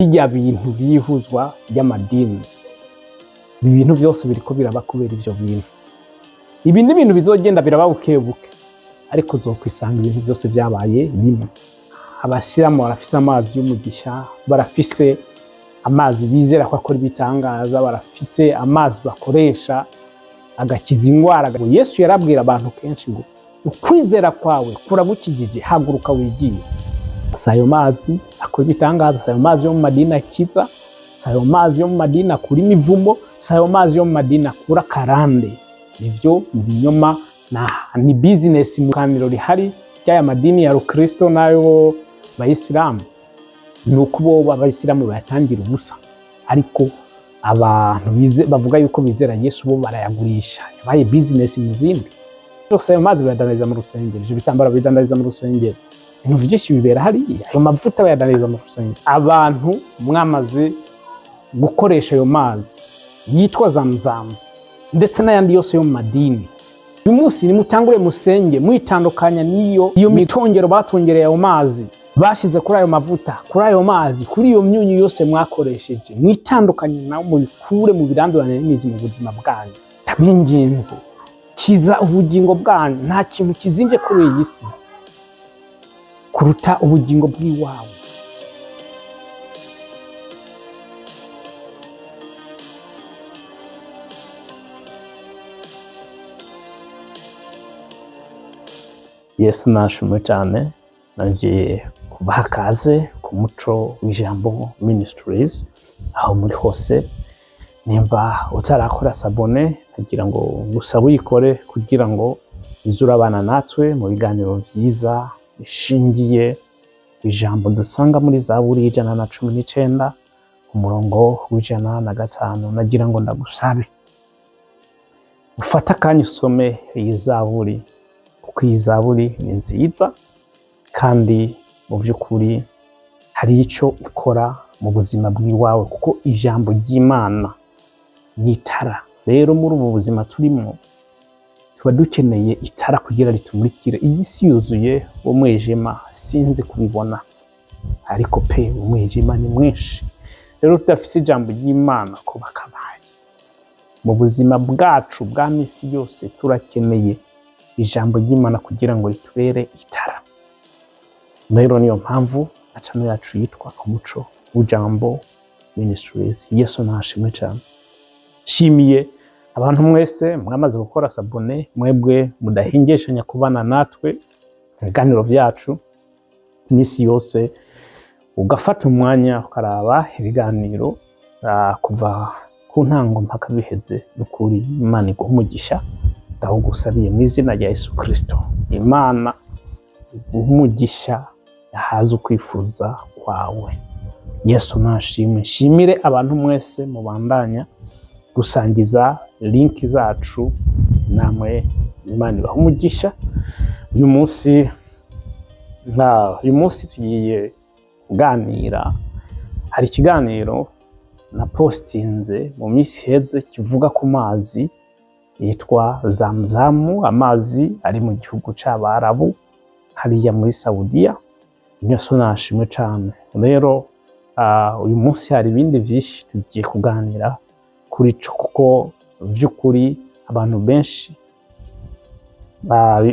Bijya bintu vy'ihuzwa ry'amadini, ibi bintu byose biriko biraba kubera ivyo bintu. Ibi ni ibintu bizogenda biraba buke buke, ariko uzokwisanga ibintu byose vyabaye bimwe. Abasilamu barafise amazi y'umugisha, barafise amazi bizera ko akora ibitangaza, barafise amazi bakoresha agakiza ingwara. Yesu yarabwira abantu kenshi ngo ukwizera kwawe kuragukijije, haguruka wigiye. Si ayo mazi akora ibitangaza, si ayo mazi yo mu madini akiza, si ayo mazi yo mu madini akura imivumo, si ayo mazi yo mu madini akura karande. Nivyo ni ibinyoma, ni business mu kaniro rihari ry'aya madini ya Rukristo n'ayo bayisilamu. Ni uko bo abayisilamu bayatangira ubusa, ariko abantu bavuga yuko bizera Yesu bo barayagurisha, yabaye business mu zindi. Byose ayo mazi bayadandariza mu rusengero, ivyo bitambaro babidandariza mu rusengero, ibintu vyinshi bibera hariya, ayo mavuta bayadandariza mu rusengero. Abantu mwamaze gukoresha ayo mazi yitwa Zamzamu ndetse n'ayandi yose yo mu madini, uyu munsi nimutangure musenge mwitandukanya n'iyo iyo mitongero batongereye ayo mazi, bashize kuri ayo mavuta, kuri ayo mazi, kuri iyo myunyu yose mwakoresheje. Mwitandukanye nawe, mubikure, mubirandurane n'imizi mu buzima bwanyu. Ndabinginze, kiza ubugingo bwanyu. Nta kintu kizimvye kuri iyi si kuruta ubugingo bw'iwawe. Yesu nashimwe cyane. Nagiye kubaha kaze ku Muco w'Ijambo Ministries aho muri hose. Nimba utarakora s'abonner, nagira ngo ngusabe uyikore kugira ngo uze urabana natwe mu biganiro vyiza bishingiye ku ijambo dusanga muri Zaburi 119, umurongo wa 105. Nagira ngo ndagusabe ufate akanya usome iyi zaburi, kuko iyi zaburi ni nziza kandi mu by'ukuri hari icyo ikora mu buzima bw'iwawe, kuko ijambo ry'Imana ni itara. Rero muri ubu buzima turimo tuba dukeneye itara kugira ritumurikire. Iyi si yuzuye umwijima, sinzi kubibona, ariko pe umwijima ni mwinshi. Rero tudafise ijambo ry'Imana ko bakabaye mu buzima bwacu bwa misi yose, turakeneye ijambo ry'Imana kugira ngo ritubere itara. Rero niyo mpamvu na channel yacu yitwa Umuco w'Ijambo Ministries. Yesu nashimwe cyane. Nshimiye abantu mwese mwamaze gukora s'abonner, mwebwe mudahengeshanya kubana natwe mu biganiro byacu iminsi yose, ugafata umwanya ukaraba ibiganiro kuva ku ntango mpaka biheze. N'ukuri Imana iguha umugisha. Ndawugusabiye mu izina rya Yesu Kristo. Imana iguha umugisha, yahaze ukwifuza kwawe. Yesu nashimwe. Nshimire abantu mwese mubandanya gusangiza link zacu, namwe Imana ibaha umugisha. Uyu munsi tugiye kuganira. Hari ikiganiro na postinze mu minsi iheze kivuga ku mazi yitwa Zamzamu, amazi ari mu gihugu c'Abarabu hariya muri Saudiya. Yesu nashimwe cane. Rero uyu munsi hari ibindi vyinshi tugiye kuganira kuri co, kuko vy'ukuri abantu benshi,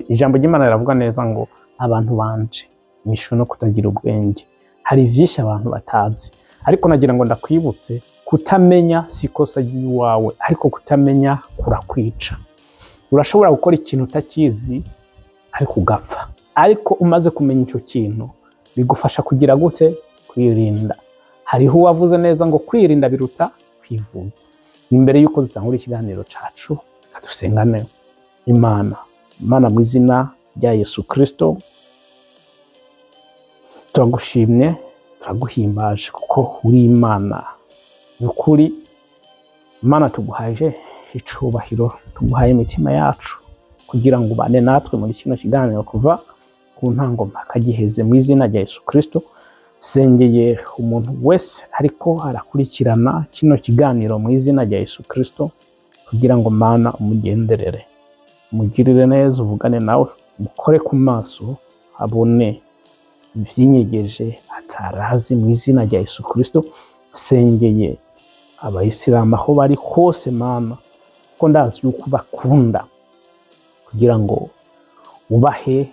ijambo ry'Imana riravuga neza ngo abantu banje misho no kutagira ubwenge. Hari vyinshi abantu batazi, ariko nagira ngo ndakwibutse, kutamenya si ikosa ry'iwawe, ariko kutamenya kurakwica. Urashobora gukora ikintu utakizi ariko ugapfa, ariko umaze kumenya icyo kintu bigufasha kugira gute? Kwirinda. Hariho uwavuze neza ngo kwirinda biruta kwivuza. Imbere y'uko dutangura ikiganiro cacu, reka dusengane Imana. Imana, mu izina rya Yesu Kristo, turagushimye, turaguhimbaje kuko uri Imana. Ni ukuri Imana, tuguhaye icubahiro, tuguhaye imitima yacu kugira ngo ubane natwe muri kino kiganiro kuva ku ntango mpaka giheze. Mu izina rya Yesu Kristo, sengeye umuntu wese ariko arakurikirana kino kiganiro mu izina rya Yesu Kristo, kugira ngo Mana umugenderere, umugirire neza, uvugane nawe, umukore ku maso abone. ivyinyegeje atarazi, mu izina rya Yesu Kristo. Sengeye abayisilamu aho bari hose, Mana, ko ndazi yuko ubakunda, kugira ngo ubahe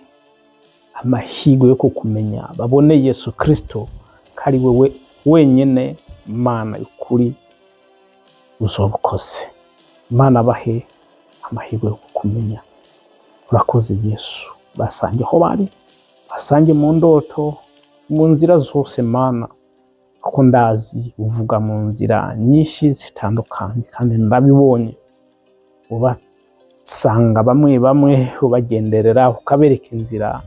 amahirwe yo kukumenya, babone Yesu Kristo ko ari wewe wenyene Mana y'ukuri. Uzoba ukoze, Mana, bahe amahirwe yo kukumenya. Urakoze Yesu. Basange aho bari, basange mu ndoto, mu nzira zose, Mana, kuko ndazi uvuga mu nzira nyinshi zitandukanye, kandi ndabibonye ubasanga bamwe bamwe, ubagenderera, ukabereka inzira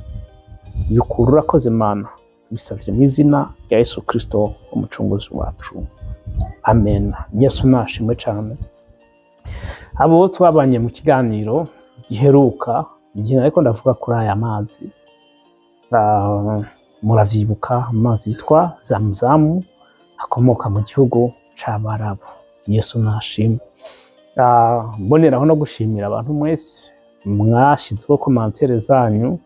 y'ukuri. Urakoze Mana, bisavye mu izina rya Yesu Kristo umucunguzi wacu, amen. Yesu nashimwe cyane. Abo twabanye mu kiganiro giheruka, igihe ariko ndavuga kuri aya mazi, muravyibuka amazi yitwa Zamuzamu akomoka mu gihugu c'Abarabu. Yesu nashimwe. Mboneraho no gushimira abantu mwese mwashizeho commentaires zanyu,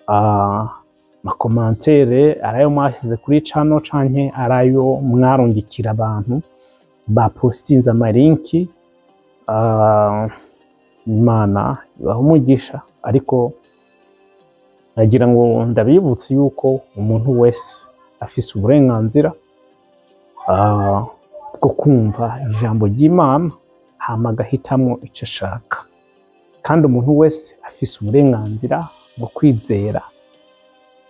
ama commentaires arayo mwashize kuri channel canke arayo mwarungikira abantu bapostinze ama links. Imana ibaha umugisha. Ariko nagira ngo ndabibutse yuko umuntu wese afise uburenganzira bwo kumva ijambo ry'Imana, hama agahitamwo ico ashaka, kandi umuntu wese afise uburenganzira bwo kwizera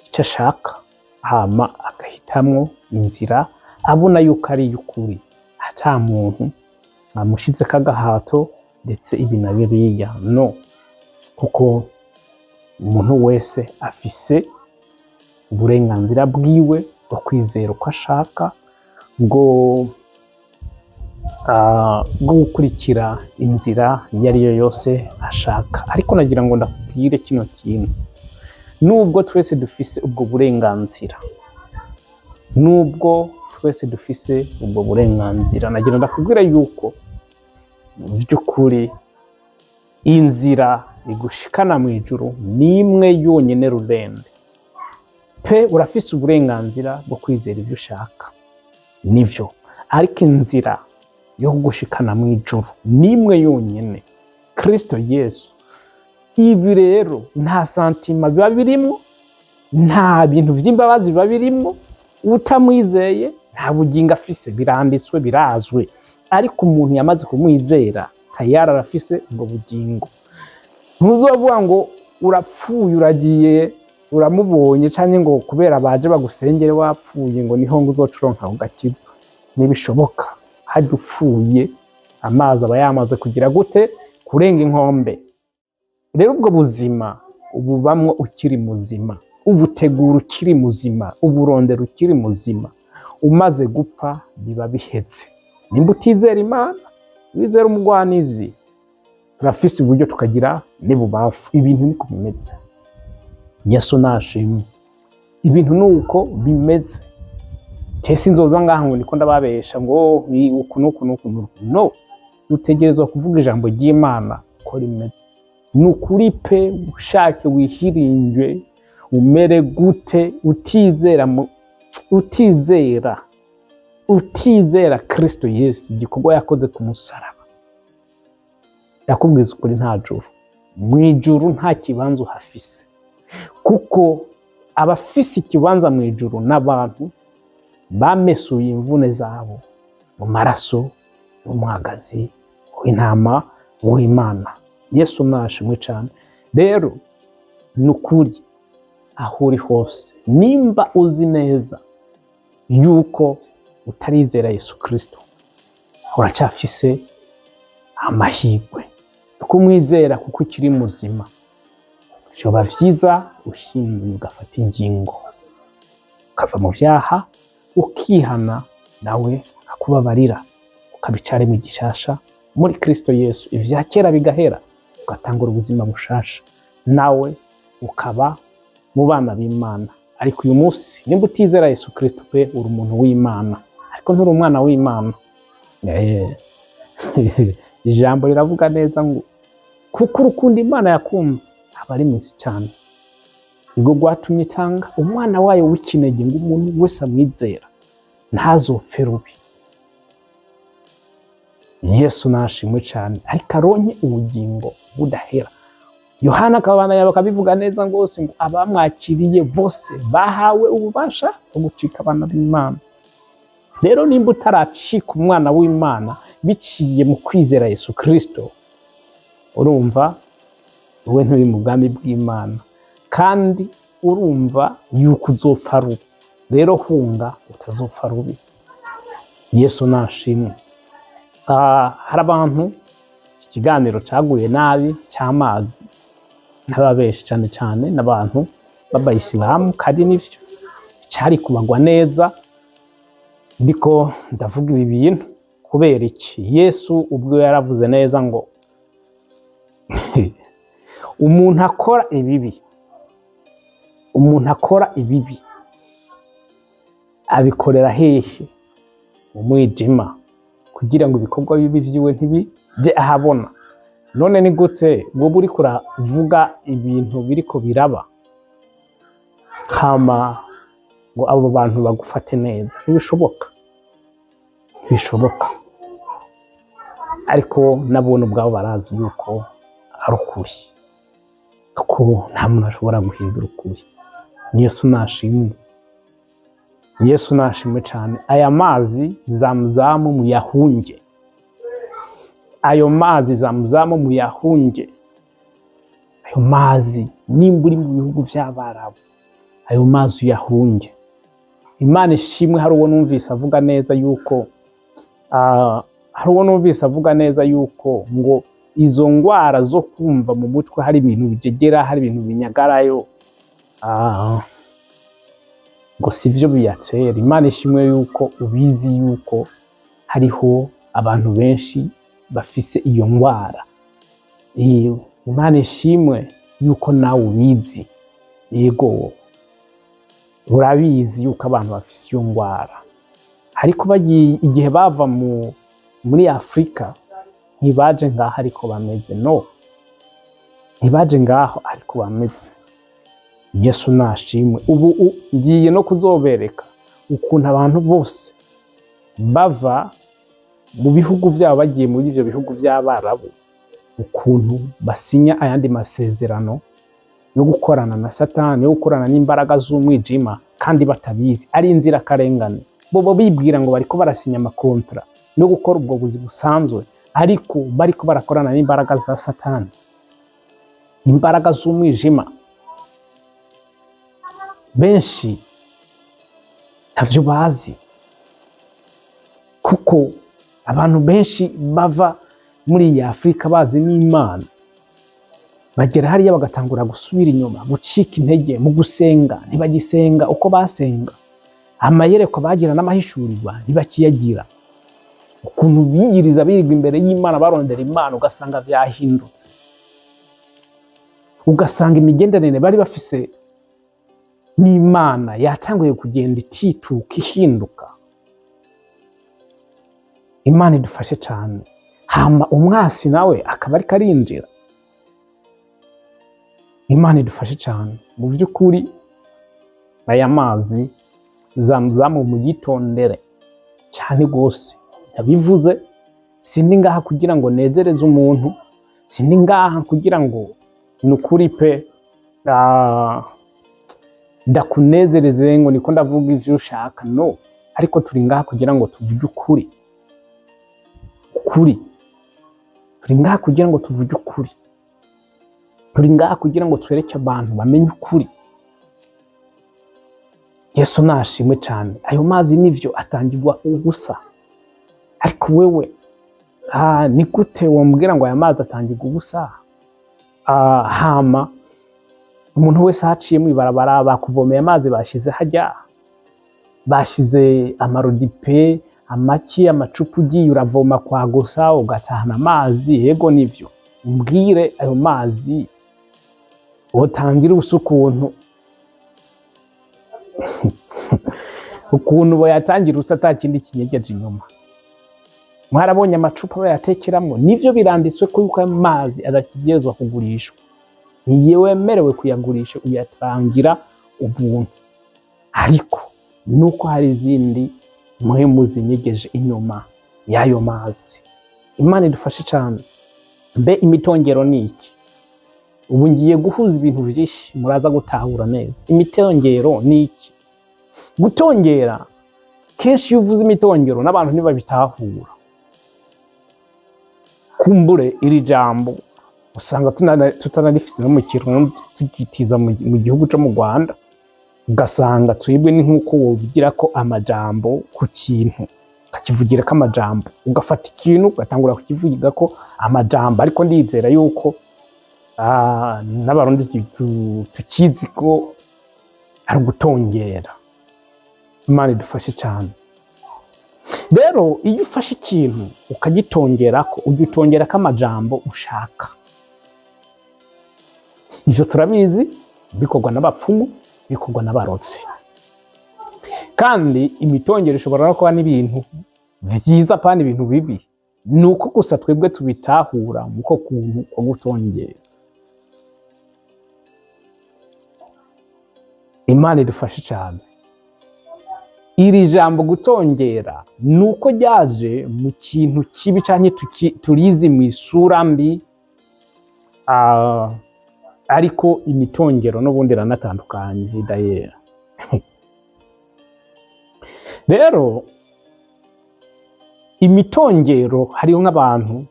ico ashaka, hama agahitamwo inzira abona yuko ari iy'ukuri, ata muntu amushizeko agahato, ndetse ibi na biriya. No kuko umuntu wese afise uburenganzira bwiwe bwo kwizera uko ashaka, bwo gukurikira inzira iyo ari yo yose ashaka. Ariko nagira ngo ndakubwire kino kintu: nubwo twese dufise ubwo burenganzira, nubwo twese dufise ubwo burenganzira, nagira ndakubwira yuko mu by'ukuri inzira igushikana mu ijuru ni imwe yonyine rudende pe. Urafise uburenganzira bwo kwizera ibyo ushaka, nivyo, ariko inzira yo kugushikana mu ijuru ni imwe yonyine, Kristo Yesu. Ibi rero nta sentiment biba birimwo, nta bintu vy'imbabazi biba birimwo. Utamwizeye nta bugingo afise, biranditswe, birazwi. Ariko umuntu yamaze kumwizera tayari arafise ubwo bugingo. Ntuzovuga ngo urapfuye, uragiye, uramubonye, canke ngo kubera baje bagusengere wapfuye, ngo niho ngo uzoca uronka ako gakiza. Ntibishoboka. Harya upfuye, amazi aba yamaze kugira gute? Kurenga inkombe. Rero ubwo buzima ububamwo ukiri muzima, ubutegura ukiri muzima, uburondera ukiri muzima. Umaze gupfa biba biheze. Nimba utizera Imana, wizera umugwanizi, turafise uburyo tukagira n'ibubafu. Ibintu niko bimeze. Yesu nashimwe. Ibintu nuko bimeze. Je sinzoza ngaha ngo niko ndababesha ngo uku nuku nuku nuku. No, dutegerezwa kuvuga ijambo ry'Imana uko rimeze. Ni ukuri pe. Ushake wihiringe, umere gute, utizera utizera Kristo Yesu, igikorwa yakoze ku musaraba, ndakubwiza ukuri, nta juru, mu ijuru nta kibanza uhafise, kuko abafise ikibanza mu ijuru n'abantu bamesuye imvune zabo mu maraso y'umwagazi w'intama w'Imana. Yesu nashimwe cyane. Rero ni ukuri, aho uri hose, nimba uzi neza yuko utarizera Yesu Kristo, uracyafise amahirwe yo kumwizera kuko ukiri muzima. Vyoba vyiza uhinduye, ugafata ingingo, ukava mu vyaha, ukihana, nawe akakubabarira, ukaba icaremwe gishasha muri Kristo Yesu, ivya kera bigahera, ugatangura ubuzima bushasha, nawe ukaba mu bana b'Imana. Ariko uyu munsi nimba utizera Yesu Kristo pe, uri umuntu w'Imana ariko nturi umwana w'Imana. Ijambo riravuga neza ngo kuko urukundo Imana yakunze abari mu isi cyane. Nirwo rwatumye itanga umwana wayo w'ikinege ngo umuntu wese amwizera ntazopfe rubi. Yesu nashimwe cyane, ariko aronke ubugingo budahera. Yohana akabandanya bakabivuga neza rwose ngo abamwakiriye bose bahawe ububasha bwo gucika abana b'Imana. Rero nimba utaracika umwana w'Imana biciye mu kwizera Yesu Kristo, urumva wowe nturi mu bwami bw'Imana, kandi urumva yuko uzopfa rubi. Rero hunga utazopfa rubi. Yesu nashimwe. Hari abantu iki kiganiro caguye nabi cy'amazi n'ababeshi, cyane cyane n'abantu b'abayisilamu, kandi nivyo cari kubagwa neza. Ndiko ndavuga ibi bintu kubera iki? Yesu ubwo yaravuze neza ngo umuntu akora ibibi, umuntu akora ibibi abikorera hehe? Mu mwijima, kugira ngo ibikorwa bibi vyiwe ntibije ahabona. None ni gute wowe uriko uravuga ibintu biriko biraba, hama ngo abo bantu bagufate neza? Ntibishoboka, ntibishoboka. Ariko nabone ubwabo barazi yuko ari ukuri, kuko nta muntu ashobora guhindura ukuri. Yesu nashimwe, Yesu nashimwe cyane. Aya mazi Zamuzamu muyahunge, ayo mazi Zamuzamu muyahunge. Ayo mazi, nimba uri mu bihugu by'Abarabu, ayo mazi uyahunge. Imana ishimwe, hari uwo numvise avuga neza yuko ngo izo ngwara zo kumva mu mutwe hari ibintu bijegera, hari ibintu binyagarayo, ngo sivyo biyatera. Imana ishimwe yuko ubizi yuko hariho abantu benshi bafise iyo ngwara. Imana ishimwe yuko nawe ubizi. Yego, urabizi yuko abantu bafise iyo ngwara, ariko bagiye igihe bava muri Afurika ntibaje ngaho ariko bameze. No ntibaje ngaho ariko bameze. Yesu nashimwe. Ubu ngiye no kuzobereka ukuntu abantu bose bava mu bihugu byabo bagiye muri ivyo bihugu by'Abarabu, ukuntu basinya ayandi masezerano yo gukorana na Satani, yo gukorana n'imbaraga z'umwijima, kandi batabizi, ari inzirakarengane. Bobo bibwira ngo bariko barasinya amakontra no gukora ubwo buzi busanzwe, ariko bariko barakorana n'imbaraga za Satani, imbaraga z'umwijima. Benshi ntavyo bazi, kuko abantu benshi bava muri iyi Afurika bazi n'Imana, bagera hariya bagatangura gusubira inyuma, gucika intege mu gusenga, ntibagisenga uko basenga, amayerekwa bagira n'amahishurirwa ntibakiyagira, ukuntu biyiriza birirwa imbere y'Imana barondera Imana, ugasanga vyahindutse, ugasanga imigenderanire bari bafise n'Imana yatanguye kugenda itituka, ihinduka. Imana idufashe cane. Hama umwasi nawe akaba ariko arinjira. Imana idufashe cane. Mu by'ukuri aya mazi Zamuzamu muyitondere cyane rwose. Ndabivuze, sindi ngaha kugira ngo nezereze umuntu, sindi ngaha kugira ngo, ni ukuri pe, ndakunezereze ngo niko ndavuga ivyo ushaka. No, ariko turi ngaha kugira ngo tuvuge ukuri. Ukuri, turi ngaha kugira ngo tuvuge ukuri, turi ngaha kugira ngo twereke abantu bamenye ukuri. Yesu nashimwe cyane. Ayo mazi nivyo atangirwa ubusa, ariko wewe ni gute wombwira ngo aya mazi atangirwa ubusa, hama umuntu wese ahaciye mw'ibarabara bakuvomeye amazi, bashize hajya, bashize amarudipe, amaki, amacupa, ugiye uravoma kwa gusa ugatahana amazi? Yego nivyo, umbwire ayo mazi wotangira ubusa, ukuntu boyatangira ubusa ata kindi kinyegeje inyuma? Mwarabonye amacupa bayatekeramwo. Nivyo, biranditswe ko yuko amazi adategerezwa kugurishwa. Ntiwemerewe kuyagurisha, uyatangira ubuntu. Ariko nuko hari izindi mpwemu zinyegeje inyuma y'ayo mazi. Imana idufashe cyane. Mbe imitongero ni iki? Ubu ngiye guhuza ibintu byinshi, muraza gutahura neza. Imitongero ni iki? Gutongera, kenshi iyo uvuze imitongero n'abantu ntibabitahura. Kumbure iri jambo usanga tutanarifise no mu Kirundi, tugitiza mu gihugu co mu Rwanda, ugasanga twebwe ni nk'uko wovugira ko amajambo ku kintu, ukakivugira ko amajambo, ugafata ikintu ugatangura kukivugira ko amajambo. Ariko ndizera yuko n'Abarundi tukizi ko ari ugutongera. Imana idufashe cyane. Rero iyo ufashe ikintu ukagitongerako, ugitongerako amajambo ushaka. Ivyo turabizi, bikorwa n'abapfumu, bikorwa n'abarotsi. Kandi imitongero ishobora no kuba n'ibintu vyiza, pana ibintu bibi. Ni uko gusa twebwe tubitahura muko kuntu ko gutongera. Imana idufashe cyane. Iri jambo gutongera ni uko ryaje mu kintu kibi canke turizi mu isura mbi, ariko imitongero n'ubundi iranatandukanye dayera. Rero imitongero, hariho nk'abantu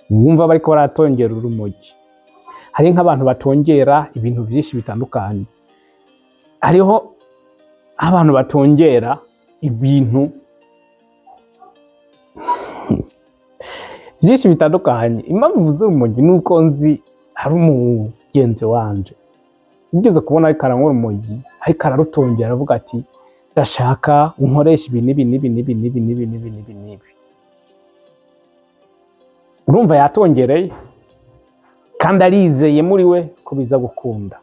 wumva bariko baratongera urumogi, hari nk'abantu batongera ibintu vyinshi bitandukanye, hariho abantu batongera ibintu vyinshi bitandukanye. Impamvu mvuze urumogi ni uko nzi hari umugenzi wanje ugeze kubona ariko aranywa urumogi, ariko ararutongera, aravuga ati ndashaka unkoresha ibi n'ibi n'ibi n'ibi n'ibi n'ibi n'ibi n'ibi n'ibi. Urumva yatongereye kandi arizeye muri we ko biza gukunda.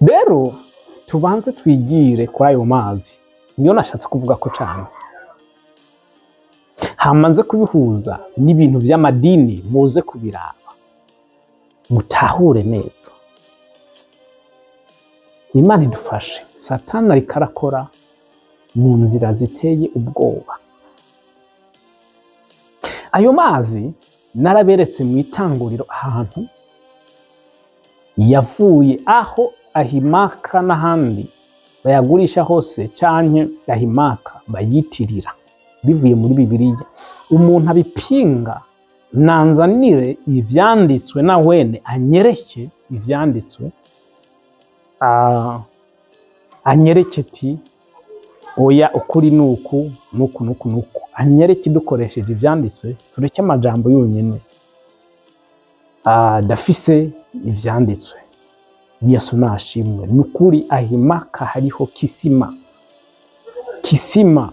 Rero tubanze twigire kuri ayo mazi, niyo nashatse kuvuga ko cyane hamaze kubihuza n'ibintu vy'amadini, muze kubiraba mutahure neza. Imana idufashe. Satani ariko arakora mu nzira ziteye ubwoba. Ayo mazi naraberetse mu itanguriro ahantu yavuye, aho Ahimaka n'ahandi bayagurisha hose, canke Ahimaka bayitirira, bivuye muri Bibiliya. Umuntu abipinga nanzanire ivyanditswe, na wene anyereke ivyanditswe, anyereke ati oya, ukuri nuku nuku nuku nuku, anyereke dukoresheje ivyanditswe, tureke amajambo yonyene. Ndafise ivyanditswe. Yesu nashimwe. Nukuri Ahimaka hariho kisima, kisima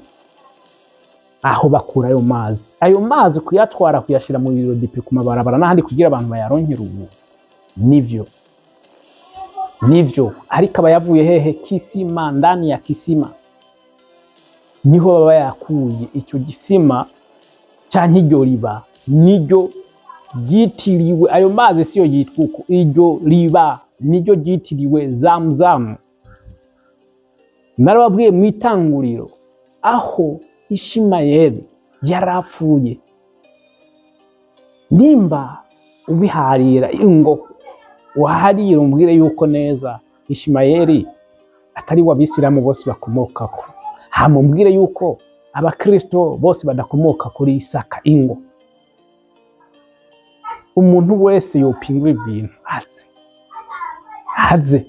aho bakura ayo mazi. Ayo mazi kuyatwara kuyashira mu birodipe ku mabarabara n'ahandi kugira abantu bayaronkere ubu, nivyo nivyo, ariko aba yavuye hehe? Kisima, ndani ya kisima niho baba yakuye. Icyo gisima canke iryo riba niryo ryitiriwe ayo mazi, siyo yitwa uko, iryo riba niryo ryitiriwe Zamzamu. Narababwiye mu itanguriro aho Ishimayeli yarapfuye. Nimba ubiharira ingo waharira, umbwire yuko neza Ishimayeli atari w'abisilamu bose bakomokako, hama umbwire yuko abakristo bose badakomoka kuri Isaka. Ingo umuntu wese yopingwa ibintu aze aze,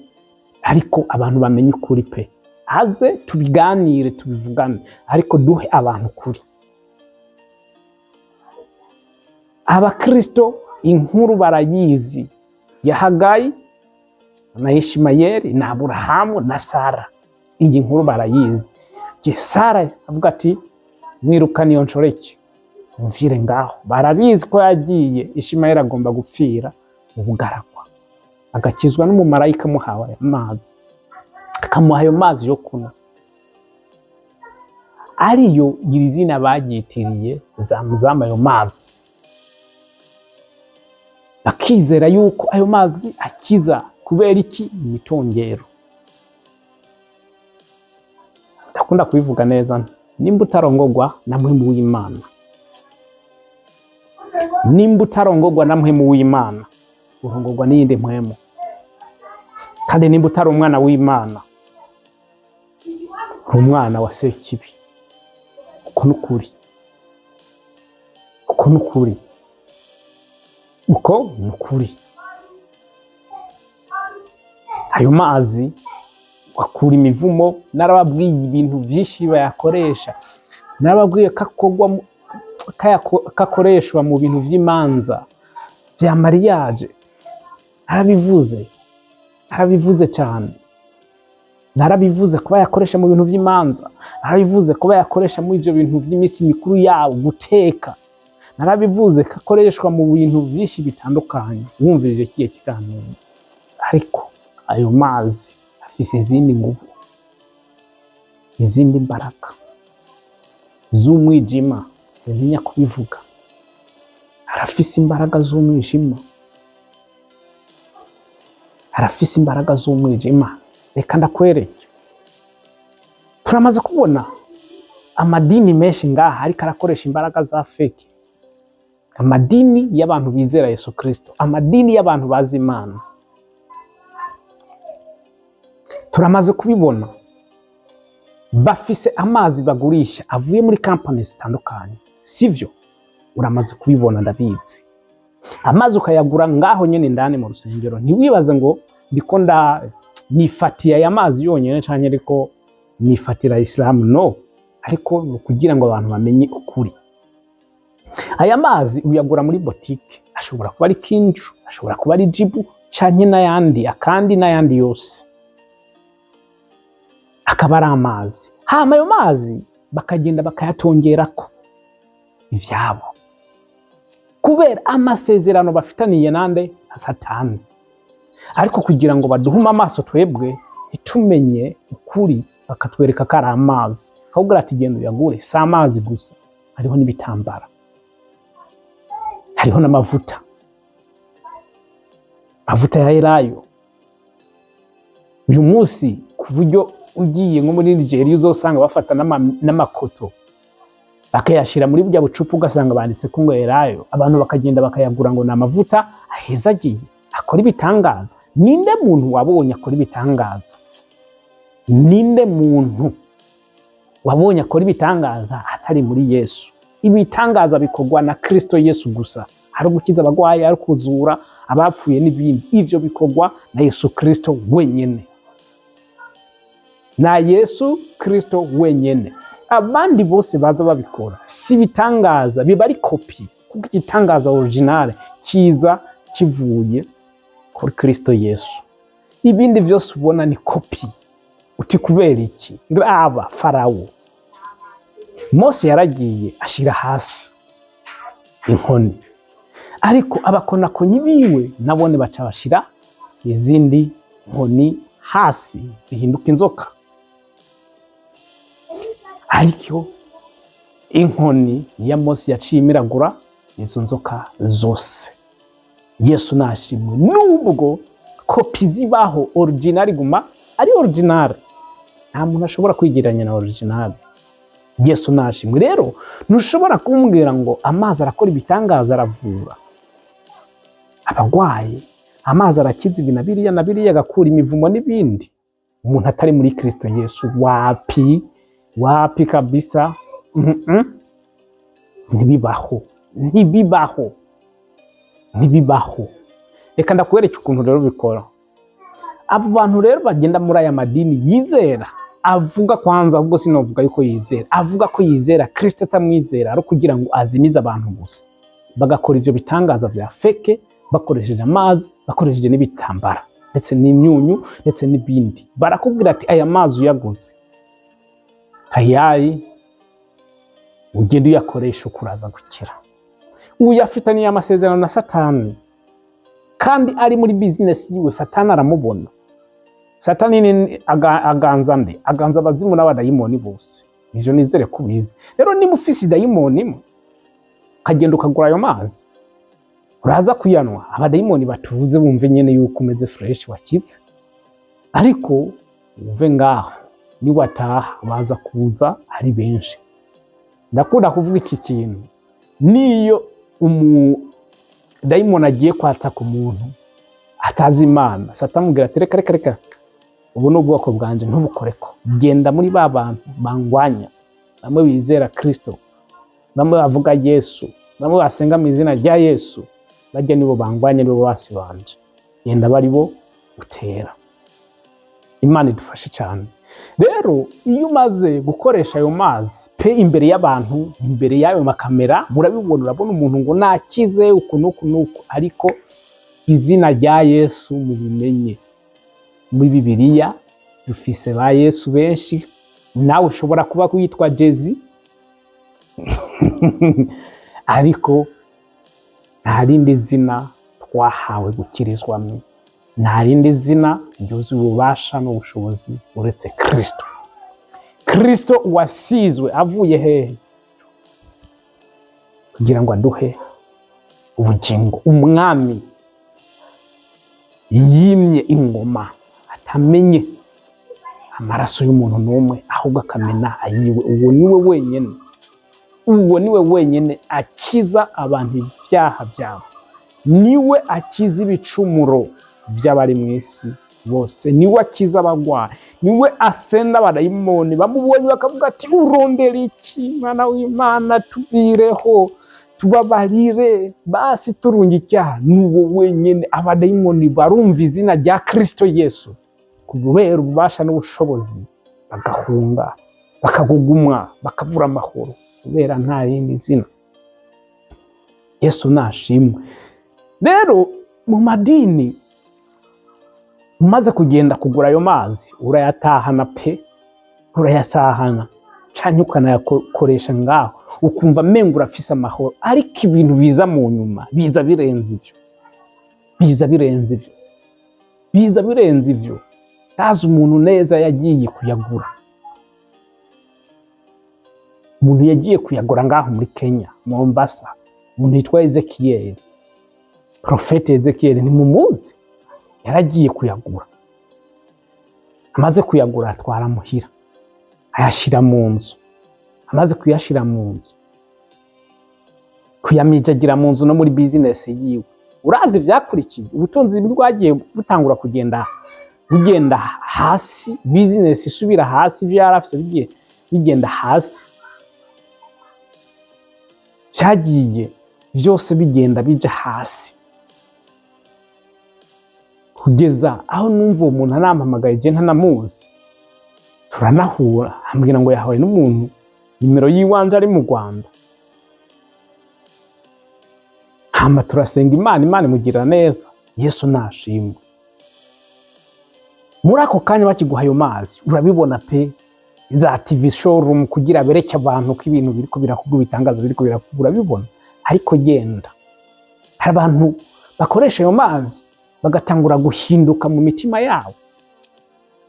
ariko abantu bamenye ukuri pe, aze tubiganire, tubivugane, ariko duhe abantu ukuri. Abakristo inkuru barayizi ya Hagayi na Ishimayeli na Aburahamu na Sara, iyi nkuru barayizi. Sara avuga ati mwirukane iyo nshoreke mvire ngaho, barabizi ko yagiye. Ishimayeli agomba gupfira mu bugaragwa, agakizwa n'umumarayika amuhawe amazi, akamuha ayo mazi yo kunywa, ariyo iri zina baryitiriye Zamuzama, ayo mazi. Bakizera yuko ayo mazi akiza. Kubera iki? Imitongero. Ndakunda kubivuga neza, nimba utarongogwa na Mpwemu w'Imana, nimba utarongogwa na Mpwemu w'Imana, urongogwa n'iyindi mpwemu. Kandi nimba utari umwana w'Imana, uri umwana wa Sekibi. Uko nukuri, uko nukuri, uko nukuri. Ayo mazi akura imivumo. Narababwiye ibintu byinshi bayakoresha, narababwiye ko akoreshwa mu bintu vy'imanza vya mariage. Narabivuze, narabivuze cyane, narabivuze kuba yakoresha mu bintu vy'imanza, narabivuze kuba yakoresha muri ivyo bintu vy'iminsi mikuru yabo, guteka, narabivuze ko akoreshwa mu bintu vyinshi bitandukanye. Wumvirije kiye kiganiro. Ariko ayo mazi afise izindi nguvu, izindi mbaraga z'umwijima. Sintinya kubivuga, arafise imbaraga z'umwijima, arafise imbaraga z'umwijima. Reka ndakwereke, turamaze kubona amadini menshi ngaha ariko arakoresha imbaraga za fake, amadini y'abantu bizera Yesu Kristo, amadini y'abantu bazi Imana. Turamaze kubibona, bafise amazi bagurisha avuye muri kampani zitandukanye, sivyo? Uramaze kubibona, ndabizi. Amazi ukayagura ngaho nyene indani mu rusengero. Ntiwibaze ngo ndiko nda nifatiye aya mazi yonyene canke ariko nifatira Isilamu, no, ariko ni ukugira ngo abantu bamenye ukuri. Aya mazi uyagura muri botike, ashobora kuba ari Kinju, ashobora kuba ari Jibu canke n'ayandi, akandi n'ayandi yose akaba ari amazi. Hama ayo mazi bakagenda bakayatongerako ivyabo, kubera amasezerano bafitaniye nande? Na Satani. Ariko kugira ngo baduhume amaso twebwe ntitumenye ukuri, bakatwereka ko ari amazi, ahubwo ati genda uyagure. Si amazi gusa, hariho n'ibitambara, hariho n'amavuta, amavuta ya elayo. Uyu munsi ku buryo ugiye nko muri Nigeria uzosanga bafata n'amakoto bakayashira muri burya bucupa, ugasanga banditse ko ngo elayo, abantu bakagenda bakayagura ngo ni amavuta ahezagiye akora ibitangaza. Ninde muntu wabonye akora ibitangaza? Ninde muntu wabonye akora ibitangaza atari muri Yesu? Ibitangaza bikorwa na Kristo Yesu gusa, ari ugukiza abagwayi, ari kuzura abapfuye n'ibindi. Ivyo bikorwa na Yesu Kristo wenyene, na Yesu Kristo wenyene. Abandi bose baza babikora si ibitangaza, biba ari kopi, kuko igitangaza originale kiza kivuye kuri Kristo Yesu. Ibindi vyose ubona ni kopi. Uti kubera iki? Raba Farawo, Mose yaragiye ashira hasi inkoni, ariko abakonakonyi biwe nabone baca bashira izindi nkoni hasi zihinduka inzoka. Ariko inkoni ya Mose yaciye imiragura izo nzoka zose. Yesu nashimwe. Nubwo kopi zibaho, original iguma ari original. Nta muntu ashobora kwigereranya na original. Yesu nashimwe. Rero ntushobora kumbwira ngo amazi arakora ibitangaza, aravura abagwayi, amazi arakiza ibi na biriya na biriya, agakura imivumo n'ibindi, umuntu atari muri Kristo Yesu. Wapi, wapi kabisa. Ntibibaho, ntibibaho, ntibibaho. Reka ndakwereke ukuntu rero bikora. Abo bantu rero bagenda muri aya madini yizera, avuga kwanza, ahubwo sinovuga yuko yizera, avuga ko yizera Kristo atamwizera, ari kugira ngo azimize abantu gusa, bagakora ivyo bitangaza vya fake bakoresheje amazi, bakoresheje n'ibitambara ndetse n'imyunyu ndetse n'ibindi. Barakubwira ati aya mazi uyaguze hayayi, ugenda uyakoresha ukuraza gukira. Uyafitaniye amasezerano na Satani, kandi ari muri bizinesi yiwe. Satani aramubona. Satani ni aganza nde? Aganza abazimu n'abadayimoni bose. Ivyo nizere ko ubizi. Rero niba ufise idayimoni imwe, ukagenda ukagura ayo mazi. Uraza kuyanwa, abadayimoni batuze, bumve nyene yuko umeze fresh, wakitse, ariko uve ngaho, niwataha baza kuza ari benshi. Ndakunda kuvuga iki kintu: niyo umudayimoni agiye kwataka umuntu atazi Imana, Satani amubwira ati: "Reka, reka, reka, ubu ni ubwoko bwanje, ntubukoreko. Genda muri ba bantu bangwanya, bamwe bizera Kristo, bamwe bavuga Yesu, bamwe basenga mu izina rya Yesu. Bajya nibo bangwanya, nibo basi banje. Genda bari bo utera." Imana idufashe cyane. Rero iyo umaze gukoresha ayo mazi pe, imbere y'abantu, imbere y'ayo makamera, murabibona, urabona umuntu ngo nakize uku n'uku n'uku. Ariko izina rya Yesu, mubimenye, muri Bibiliya dufise ba Yesu benshi. Nawe ushobora kuba witwa Jezi, ariko nta rindi zina twahawe gukirizwamo, nta rindi zina ryuzuye ububasha n'ubushobozi uretse Kristo. Kristo wasizwe avuye hehe kugira ngo aduhe ubugingo. Umwami yimye ingoma atamenye amaraso y'umuntu n'umwe, ahubwo akamena ayiwe. Uwo niwe wenyine, uwo niwe wenyine akiza abantu ibyaha byabo, niwe akiza ibicumuro by'abari mu isi bose, niwe akiza abagwayi, niwe asenda abadayimoni. Bamubonye bakavuga ati: "Urondera iki, mwana w'Imana? Tubireho, tubabarire, basi turunga icyaha." N'uwo wenyine, abadayimoni barumva izina rya Kristo Yesu kubera ububasha n'ubushobozi, bagahunga, bakagugumwa, bakabura amahoro, kubera nta rindi zina. Yesu nashimwe. Rero mu madini, umaze kugenda kugura ayo mazi, urayatahana pe, urayasahana canke ukanayakoresha ngaho, ukumva menga urafise amahoro. Ariko ibintu biza mu nyuma biza birenze ivyo, biza birenze ivyo, biza birenze ivyo. Ndazi umuntu neza yagiye kuyagura, umuntu yagiye kuyagura ngaho muri Kenya, Mombasa, umuntu yitwa Ezekiel, Profete Ezekiel, ntimumuzi? Yaragiye kuyagura, amaze kuyagura atwara muhira, ayashyira mu nzu. Amaze kuyashyira mu nzu, kuyamijagira mu nzu no muri bizinesi yiwe, urazi ivyakurikiye? Ubutunzi bwagiye butangura kugenda bugenda hasi, bizinesi isubira hasi, ivyo yari afise bigiye bigenda hasi, vyagiye vyose bigenda bija hasi, kugeza aho numva uwo muntu arampamagaye, je ntanamuzi, turanahura, ambwira ngo yahawe n'umuntu nimero yiwanje ari mu Rwanda. Hama turasenga Imana, Imana imugirira neza. Yesu nashimwe. Muri ako kanya bakiguha ayo mazi, urabibona pe, za TV showroom, kugira bereke abantu ko ibintu biriko birakorwa, ibitangaza biriko birakorwa, urabibona. Ariko genda, hari abantu bakoresha ayo mazi bagatangura guhinduka mu mitima yabo,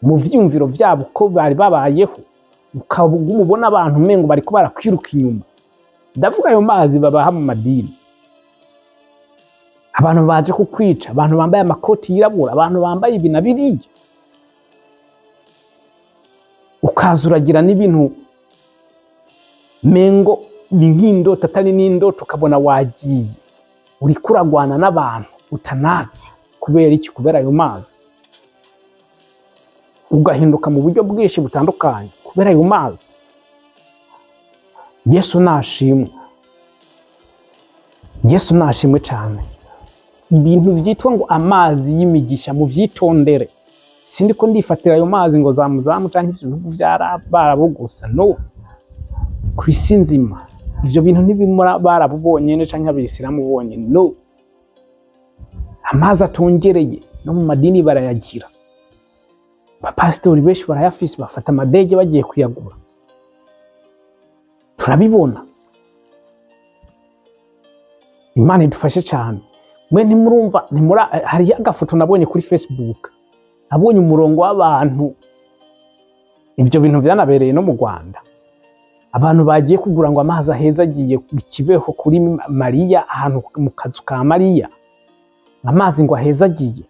mu vyiyumviro vyabo, ko bari babayeho. Ukaba ubona abantu umengo bariko barakwiruka inyuma. Ndavuga ayo mazi babaha mu madini, abantu baje kukwica, abantu bambaye amakoti yirabura, abantu bambaye ibi na biriya, ukaza uragira n'ibintu mengo ni nk'indoto, atari n'indoto, ukabona wagiye uriko uragwana n'abantu utanazi. Kubera iki? Kubera ayo mazi. Ugahinduka mu buryo bwinshi butandukanye kubera ayo mazi. Yesu nashimwe, Yesu nashimwe cyane. Ibintu byitwa ngo amazi y'imigisha, muvyitondere. Sindiko ndifatira ayo mazi ngo zamuzamu canke ivyo bihugu vy'Abarabu gusa, no ku isi nzima. Ivyo bintu ntibimura Barabu bonyene canke Abisilamu bonyene, no amazi atongereye no mu madini barayagira. Abapasitori benshi barayafise, bafata amadege bagiye kuyagura, turabibona. Imana idufashe cyane. Mwe ntimurumva, ntimura? Hariyo agafoto nabonye kuri Facebook, nabonye umurongo w'abantu. Ibyo bintu byanabereye no mu Rwanda. Abantu bagiye kugura ngo amazi aheza agiye Kibeho kuri Mariya, ahantu mu kazu ka Mariya, amazi ngo aheza agiye,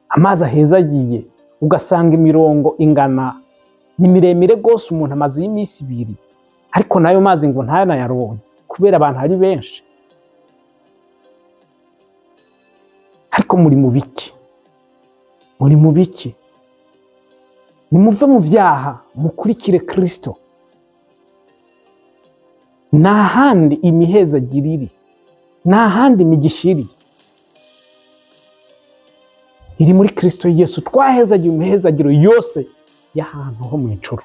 amazi aheza agiye, ugasanga imirongo ingana ni miremire rwose, umuntu amaze y'iminsi 2, ariko n'ayo mazi ngo ntanayaronke kubera abantu ari benshi. Ariko muri mu biki? Muri mu biki? Nimuve mu vyaha, mukurikire Kristo. Nta handi imihezagiro iri, nta handi imigisha iri, iri muri Kristo Yesu. Twahezagiwe imihezagiro yose y'ahantu ho mu ijuru.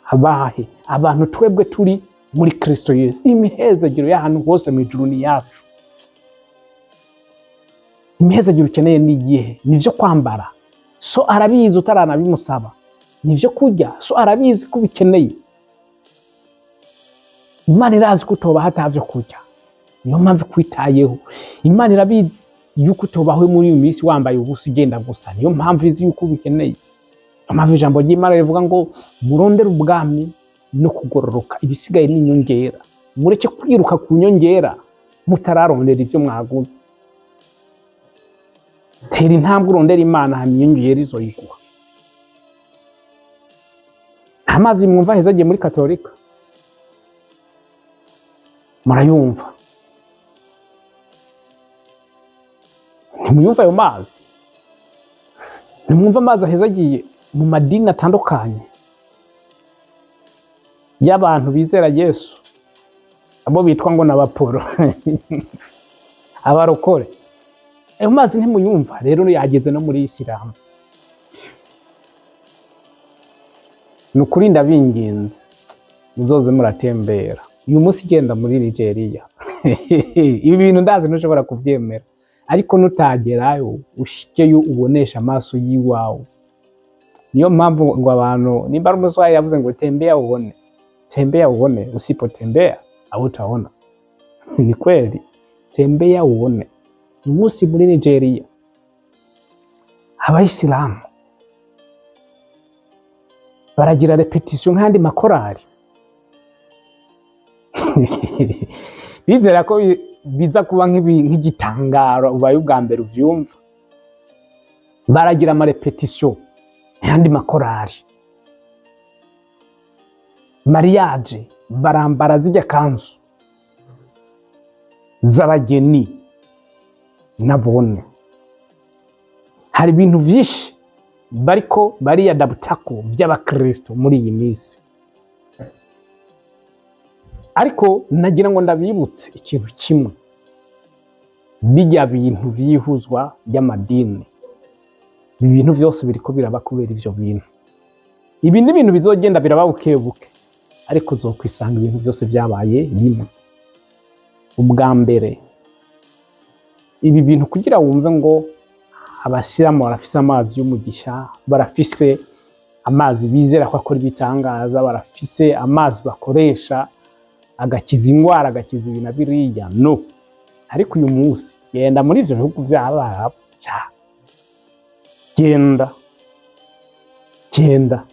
Abahe abantu twebwe turi muri Kristo Yesu, imihezagiro y'ahantu hose mu ijuru ni yacu. Imihezagiro ukeneye ni iyihe? Ni ivyo kwambara, so arabizi utaranabimusaba. Ni ivyo kurya, so arabizi ko ubikeneye. Imana irazi ko utobaho atavyo kurya, niyo mpamvu ikwitayeho. Imana irabizi yuko utobaho muri iyi minsi wambaye ubusa ugenda gusa, niyo mpamvu izi yuko ubikeneye. Niyo mpamvu ijambo ry'Imana rivuga ngo murondere ubwami no kugororoka, ibisigaye ni inyongera. Mureke kwiruka ku nyongera mutararondera ivyo mwaguze. Tera intambwe urondera Imana, hama inyongera izoyiguha. Amazi mwumva heza agiye muri Katolika, murayumva? Ntimuyumva ayo mazi? Ntimwumva amazi aheza agiye mu madini atandukanye y'abantu bizera Yesu, abo bitwa ngo n'abaporo, abarokore? Ayo mazi ntimuyumva? Rero yageze no muri Isilamu. Ni ukuri ndabinginze, muzoze muratembera. Uyu munsi genda muri Nigeria. Ibi bintu ndazi ntushobora kuvyemera, ariko nutagerayo ushikeyo ubonesha amaso y'iwawe. Niyo mpamvu ngo abantu, nimba ari umuswahili yavuze ngo tembea uone, tembea uone, usipotembea hautaona. Ni kweli, tembea uone. Uyu munsi muri Nigeria abayisilamu baragira repetition nk'andi makorari. Bizera ko biza kuba nk'igitangaro ubaye ubwa mbere uvyumva. Baragira amarepetition nk'andi makorari. Mariage barambara zijya kanzu z'abageni nabone. Hari ibintu vyinshi bariko bariyadaptako vy'abakristo muri iyi minsi. Ariko nagira ngo ndabibutse ikintu kimwe, bijya bintu vyihuzwa by'amadini, ibi bintu vyose biriko biraba kubera ivyo bintu. Ibi ni ibintu bizogenda biraba buke buke, ariko uzokwisanga ibintu vyose vyabaye bimwe. Ubwa mbere ibi bintu kugira wumve ngo abasilamu barafise amazi y'umugisha, barafise amazi bizera ko akora ibitangaza, barafise amazi bakoresha agakiza ingwara, agakiza ibi na biriya, no. Ariko uyu munsi genda muri ivyo bihugu vy'abarabu, genda genda,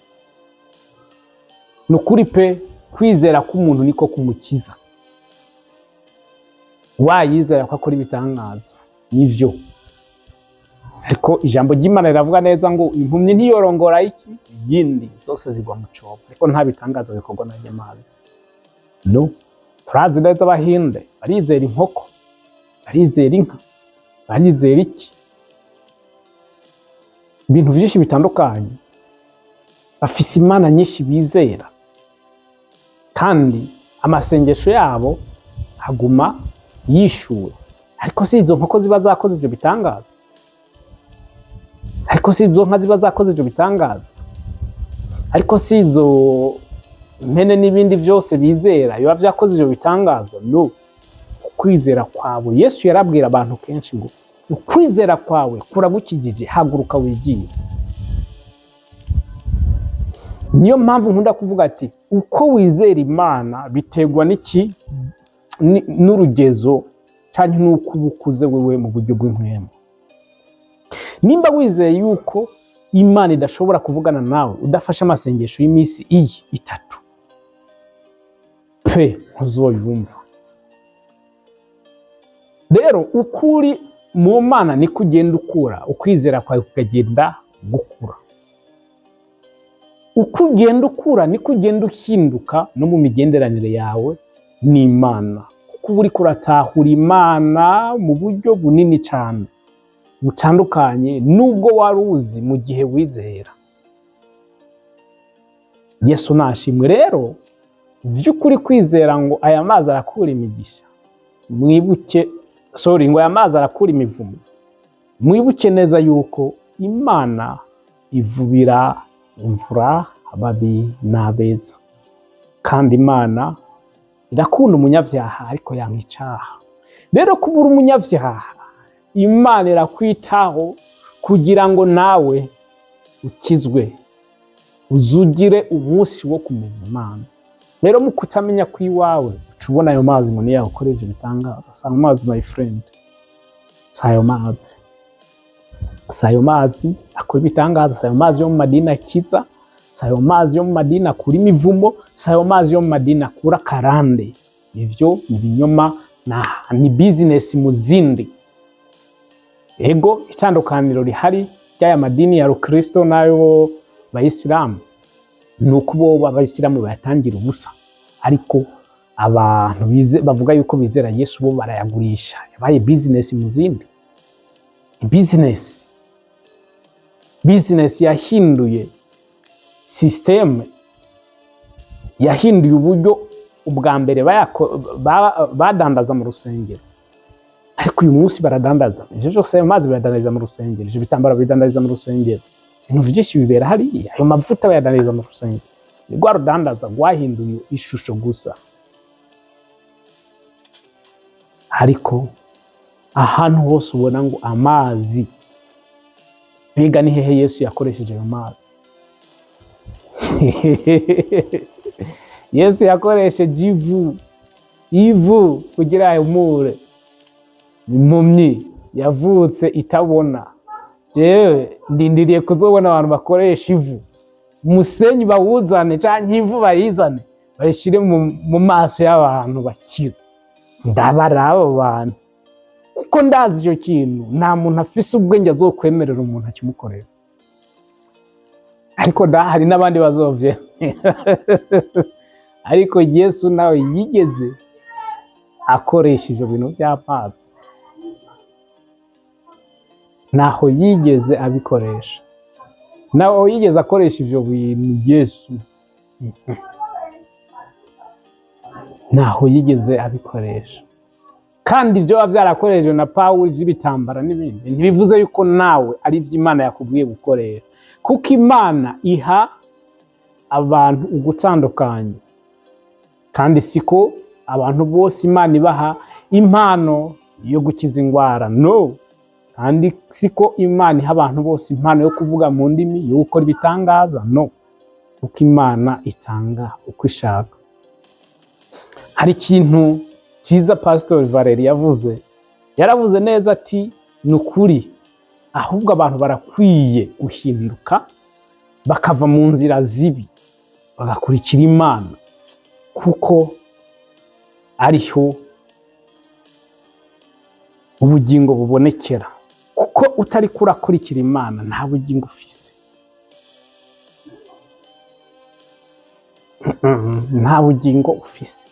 ni ukuri pe, kwizera k'umuntu niko kumukiza. Wayizera ko akora ibitangaza nivyo, ariko ijambo ry'Imana riravuga neza ngo impumyi ntiyorongora iki iyindi, zose zigwa mu cobo. Ariko nta bitangaza bikorwa n'anyamazi. No, turazi neza abahinde barizera inkoko, barizera inka, barizera iki, ibintu vyinshi bitandukanye. Bafise imana nyinshi bizera, kandi amasengesho yabo aguma yishuwe. Ariko si izo nkoko ziba zakoze ivyo bitangaza, ariko si izo nka ziba zakoze ivyo bitangaza, ariko si izo mpene n'ibindi vyose bizera biba vyakoze ivyo bitangaza. No, ukwizera kwawe. Yesu yarabwira abantu kenshi ngo ukwizera kwawe kuragukijije, haguruka wigire. Niyo mpamvu nkunda kuvuga ati uko wizera Imana biterwa n'iki, n'urugezo canke n'uko uba ukuze wewe mu buryo bw'impwemu. Nimba wizeye yuko Imana idashobora kuvugana nawe udafashe amasengesho y'iminsi iyi 3 pe, ntuzoyumva. Rero ukuri mu Mana niko ugenda ukura, ukwizera kwawe kukagenda gukura. Uko ugenda ukura niko ugenda uhinduka no mu migenderanire yawe n'Imana, kuko uba uriko uratahura Imana mu buryo bunini cyane butandukanye n'ubwo wari uzi mu gihe wizera. Yesu nashimwe. Rero vy'ukuri kwizera ngo aya mazi arakura imigisha, mwibuke, sorry, ngo aya mazi arakura imivumo, mwibuke neza yuko Imana ivubira imvura ababi n'abeza, kandi Imana irakunda umunyabyaha ariko yanka icaha. Rero kuba uri umunyabyaha, Imana irakwitaho kugira ngo nawe ukizwe, uzugire umunsi wo kumenya Imana. Rero mu kutamenya kw'iwawe, uca ubona ayo mazi ngo niyo yakora ivyo bitangaza. Si ayo mazi, my friend, si ayo mazi, si ayo mazi akora ibitangaza, si ayo mazi yo mu madini akiza, si ayo mazi yo mu madini akura imivumo, si ayo mazi yo mu madini akura karande. Ivyo ni ibinyoma, ni business mu zindi. Ego, itandukaniro rihari ry'aya madini ya rukristo n'ayo bayisilamu ni uko bo abayisilamu bayatangira ubusa, ariko abantu bavuga yuko bizera Yesu bo barayagurisha. Yabaye business mu zindi. Business yahinduye système, yahinduye uburyo. Ubwa mbere badandaza mu rusengero, ariko uyu munsi baradandaza ivyo vyose. Ayo mazi bayadandariza mu rusengero, ivyo bitambaro babidandariza mu rusengero, ibintu vyinshi bibera hariya, ayo mavuta bayadandariza mu rusengero. Ni rwa rudandaza rwahinduye ishusho gusa. Ariko ahantu hose ubona ngo amazi, mbega ni hehe Yesu yakoresheje ayo mazi? Yesu yakoresheje ivu, ivu kugira ahumure impumyi yavutse itabona. Jewe ndindiriye kuzobona abantu bakoresha ivu, umusenyi bawuzane canke ivu bayizane, bayishire mu maso y'abantu bakira. Ndabaraba abo bantu, kuko ndazi ico kintu nta muntu afise ubwenge azokwemerera umuntu akimukorera. Ariko da hari n'abandi bazovyemera. Ariko Yesu nawe yigeze akoresha ivyo bintu vy'amazi? Ntaho yigeze abikoresha, ntaho yigeze akoresha ivyo bintu Yesu, ntaho yigeze abikoresha. Kandi ivyo biba vyarakoreshejwe na Pawulo vy'ibitambara n'ibindi, ntibivuze yuko nawe ari ivyo Imana yakubwiye gukoresha, kuko Imana iha abantu ugutandukanye, kandi siko abantu bose Imana ibaha impano yo gukiza ingwara, no. Kandi siko Imana iha abantu bose impano yo kuvuga mu ndimi, yo gukora ibitangaza, no. Kuko Imana itanga uko ishaka. Hari ikintu cyiza Pastor Valeri yavuze, yaravuze neza ati ni ukuri, ahubwo abantu barakwiye guhinduka bakava mu nzira zibi bagakurikira Imana, kuko ariho ubugingo bubonekera. Kuko utariko urakurikira Imana nta bugingo ufise, nta bugingo ufise.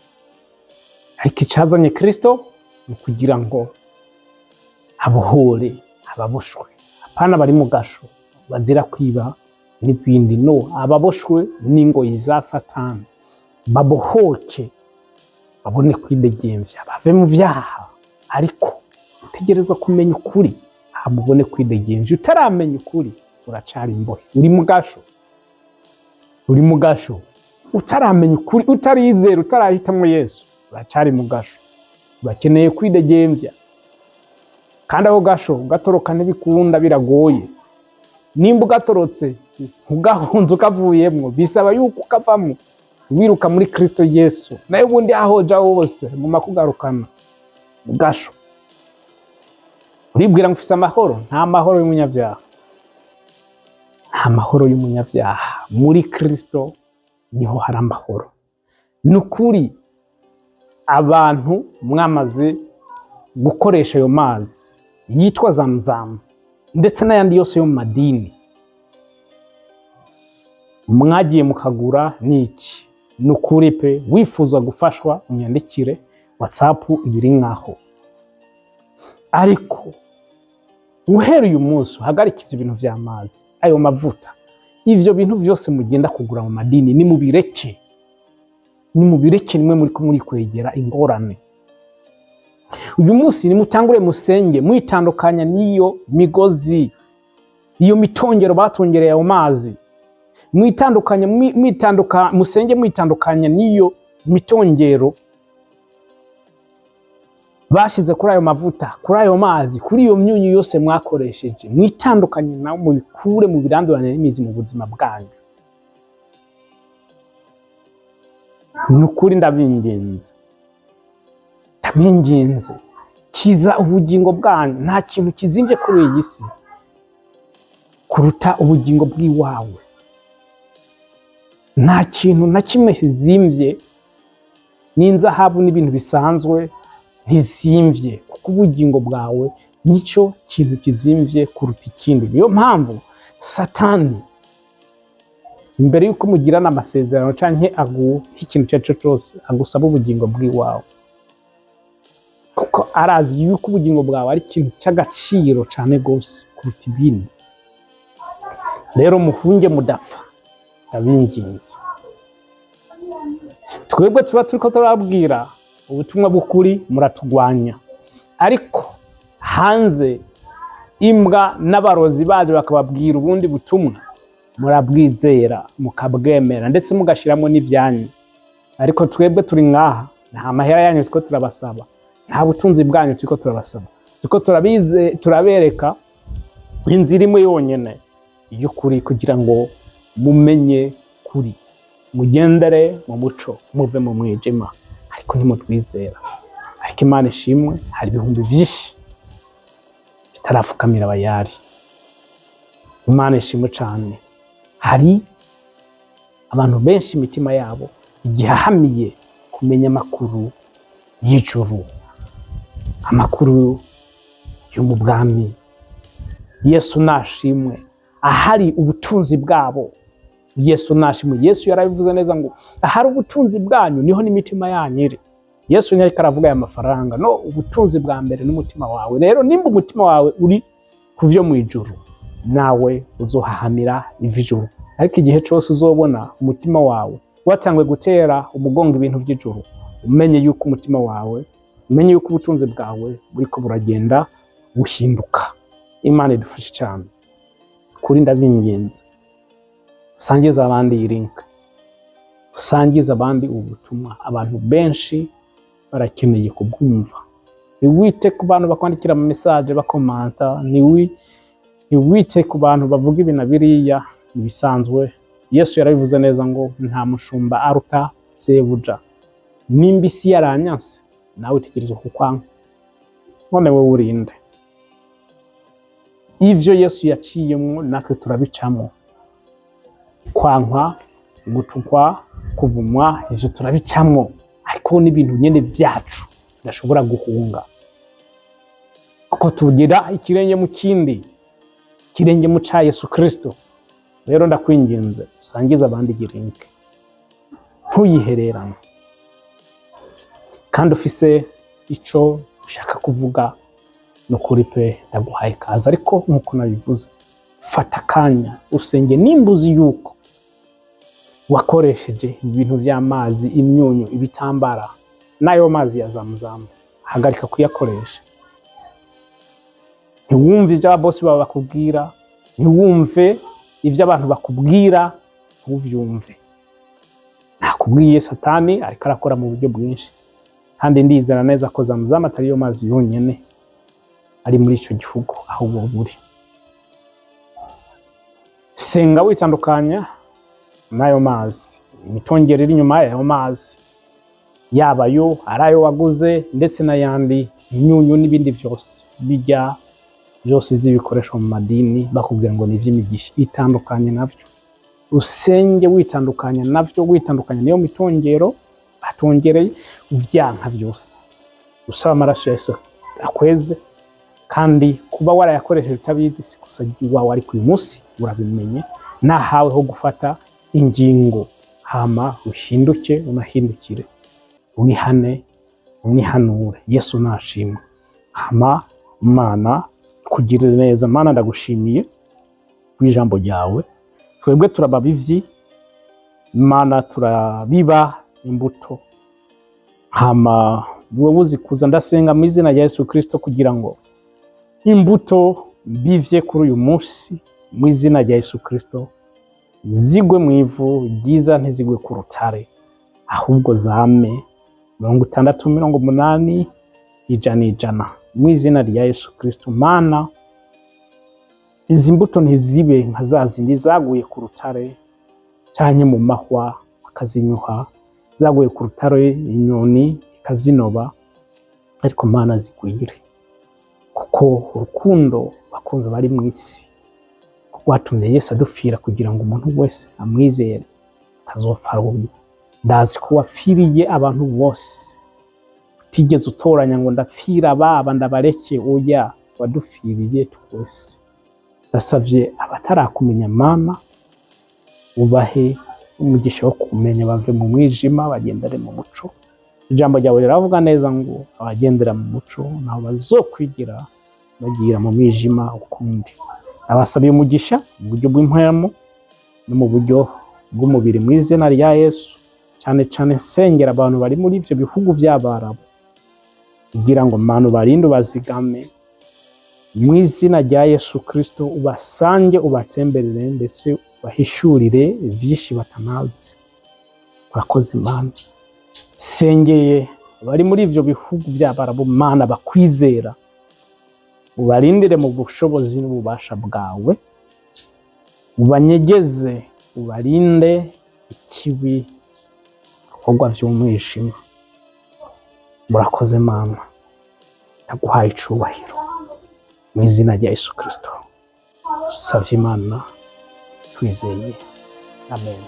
Ariko icazanye Kristo ni ukugira ngo abohore ababoshwe, apana bari mu gasho bazira kwiba n'ibindi, no ababoshwe n'ingoyi za Satani babohoke, babone kwidegemvya, bave mu vyaha. Ariko utegerezwa kumenya ukuri hama ubone kwidegemvya. Utaramenya ukuri uracari imbohe, uri mu gasho, uri mu gasho. Utaramenya ukuri, utarizera, utarahitamwo Yesu, uracari mu gasho, urakeneye kwidegemvya. Kandi aho gasho ugatoroka ntibikunda, biragoye. Nimba ugatorotse ugahunze ukavuyemwo, bisaba yuko ukavamwo wiruka muri Kristo Yesu. Nayo ubundi aho uja hose guma kugarukana mu gasho. Uribwira ngo ufise amahoro? Nta mahoro y'umunyabyaha. Nta mahoro y'umunyabyaha. Muri Kristo niho hari amahoro. Ni ukuri, abantu mwamaze gukoresha ayo mazi yitwa Zamzamu ndetse n'ayandi yose yo mu madini mwagiye mukagura n'iki, ni ukuri pe, wifuza gufashwa unyandikire WhatsApp, ibiri nkaho. Ariko uhereye uyu munsi uhagarike ivyo bintu vy'amazi, ayo mavuta, ivyo bintu vyose mugenda kugura mu madini, nimubireke, nimubireke. Nimwe muriko muri kwegera ingorane. Uyu munsi nimutangure musenge, mwitandukanya n'iyo migozi, iyo mitongero batongereye ayo mazi. Mwitandukanye, mwitanduka, musenge mwitandukanya n'iyo mitongero bashize kuri ayo mavuta, kuri ayo mazi, kuri iyo myunyu yose mwakoresheje. Mwitandukanye nawe, mubikure, mubirandurane n'imizi mu buzima bwanyu. Ni ukuri, ndabinginze, ndabinginze, kiza ubugingo bwanyu. Nta kintu kizimvye kuri iyi si kuruta ubugingo bw'iwawe. Nta kintu na kimwe kizimvye, n'inzahabu n'ibintu bisanzwe ntizimvye, kuko ubugingo bwawe nicyo kintu kizimvye kuruta ikindi. Niyo mpamvu Satani, imbere y'uko mugirana amasezerano canke aguha ikintu icyo ari cyo cyose, agusaba ubugingo bw'iwawe, kuko arazi yuko ubugingo bwawe ari ikintu cy'agaciro cyane rwose kuruta ibindi. Rero muhunge mudapfa, ndabinginze. Twebwe tuba turiko turababwira ubutumwa bw'ukuri, muratugwanya, ariko hanze imbwa n'abarozi baje bakababwira ubundi butumwa, murabwizera, mukabwemera, ndetse mugashiramo n'ibyanyu. Ariko twebwe turi ngaha, nta mahera yanyu turiko turabasaba, nta butunzi bwanyu turiko turabasaba. Turiko turabereka inzira imwe yonyene y'ukuri, kugira ngo mumenye kuri, mugendere mu muco, muve mu mwijima. Ariko ntimutwizera. Ariko Imana ishimwe, hari ibihumbi vyinshi bitarafukamira Abayari. Imana ishimwe cane. Hari abantu benshi imitima yabo igihahamiye kumenya amakuru y'ijuru, amakuru yo mu bwami. Yesu nashimwe. Ahari ubutunzi bwabo. Yesu nashimwe. Yesu yarabivuze neza ngo ahari ubutunzi bwanyu niho n'imitima yanyu iri. Yesu ntiyariko aravuga aya mafaranga, no ubutunzi bwa mbere n'umutima wawe. Rero nimba umutima wawe uri ku vyo mu ijuru, nawe uzohahamira ivy'ijuru. Ariko igihe cose uzobona umutima wawe watanguye gutera umugongo ibintu vy'ijuru, umenye yuko umutima wawe, umenye yuko ubutunzi bwawe buriko buragenda buhinduka. Imana idufashe cyane. Kuri ndabinginze, usangize abandi iyi link, usangize abandi ubu butumwa. Abantu benshi barakeneye kubwumva. Ntiwite ku bantu bakwandikira mu message, bakomanta, ntiwite ku bantu bavuga ibi na biriya, ibisanzwe. Yesu yarabivuze neza ngo nta mushumba aruta sebuja. Nimba isi yaranyanse, nawe utegerezwa kukwanka. None wowe urinde? Ivyo Yesu yaciyemwo natwe turabicamo: kwankwa, gutukwa, kuvumwa, ivyo turabicamwo. Ariko n'ibintu nyene vyacu tudashobora guhunga, kuko tugira ikirenge mu kindi, ikirenge mu ca Yesu Kristo. Rero ndakwinginze, usangize abandi iyi link, ntuyihererane. Kandi ufise ico ushaka kuvuga, nukuri pe, ndaguhaye kaza. Ariko nkuko nabivuze, fata akanya usenge. Nimba uzi yuko wakoresheje ibintu vy'amazi, imyunyu, ibitambara n'ayo mazi ya Zamuzamu, hagarika kuyakoresha. Ntiwumve ivyo ababosi bawe bakubwira, ntiwumve ivyo abantu bakubwira, ntuvyumve. Nakubwiye, Satani ariko arakora mu buryo bwinshi, kandi ndizera neza ko Zamuzamu atari yo mazi yonyene ari muri ico gihugu aho wowe uri. Senga witandukanya n'ayo mazi, imitongero iri inyuma y'ayo mazi, yaba yo ari ayo waguze ndetse n'ayandi, imyunyu n'ibindi vyose bijya. Byose z'ibikoreshwa mu madini bakubwira ngo ni ivy'imigisha, itandukanye navyo. Usenge witandukanya navyo, witandukanya niyo mitongero batongereye, uvyanka vyose, usaba amaraso ya Yesu akweze. Kandi kuba warayakoresheje utabizi si kosa ry'iwawe, ariko uyu munsi urabimenye, nahawe ho gufata ingingo, hama uhinduke, unahindukire, wihane, unihanure. Yesu nashimwe. Hama Imana ikugirire neza. Mana, ndagushimiye kw'ijambo ryawe. Twebwe turababivyi, Mana, turabiba imbuto, hama wowe uzikuza. Ndasenga mu izina rya Yesu Kristo kugira ngo imbuto mbivye kuri uyu munsi, mu izina rya Yesu Kristo, zigwe mu ivu ryiza, ntizigwe ku rutare, ahubwo zame 60, 80, 100, 100, mu izina rya Yesu Kristo. Mana, izi mbuto ntizibe nka za zindi zaguye ku rutare canke mu mahwa bakazinyuha, zaguye ku rutare inyoni ikazinoba, ariko Mana, zigwire, kuko urukundo bakunze bari mu isi rwatumye Yesu adupfira kugira ngo umuntu wese amwizere atazopfa rumwe. Ndazi ko wapfiriye abantu bose, utigeze utoranya ngo ndapfira baba ndabareke. Oya, wadupfiriye twese. Ndasavye abatarakumenya, Mana, ubahe umugisha wo kumenya, bave mu mwijima bagendere mu muco. Ijambo ryawe riravuga neza ngo abagendera mu muco ntaho bazokwigira bagira mu mwijima ukundi. Abasabiye umugisha mu buryo bw'impwemu no mu buryo bw'umubiri, mu izina rya Yesu. Cyane cyane nsengera abantu bari muri ivyo bihugu vy'Abarabu kugira ngo, Mana, ubarinde, ubazigame mu izina rya Yesu Kristo, ubasange, ubatsemberere, ndetse ubahishurire vyinshi batanazi. Urakoze, Mana. Sengeye abari muri ivyo bihugu vy'Abarabu, Mana, bakwizera, ubarindire mu bushobozi n'ububasha bwawe, ubanyegeze, ubarinde ikibi, ibikorwa vy'umwijima. Murakoze, Mana, ndaguhaye icubahiro mu izina rya Yesu Kristo. Savye Imana twizeye, amen.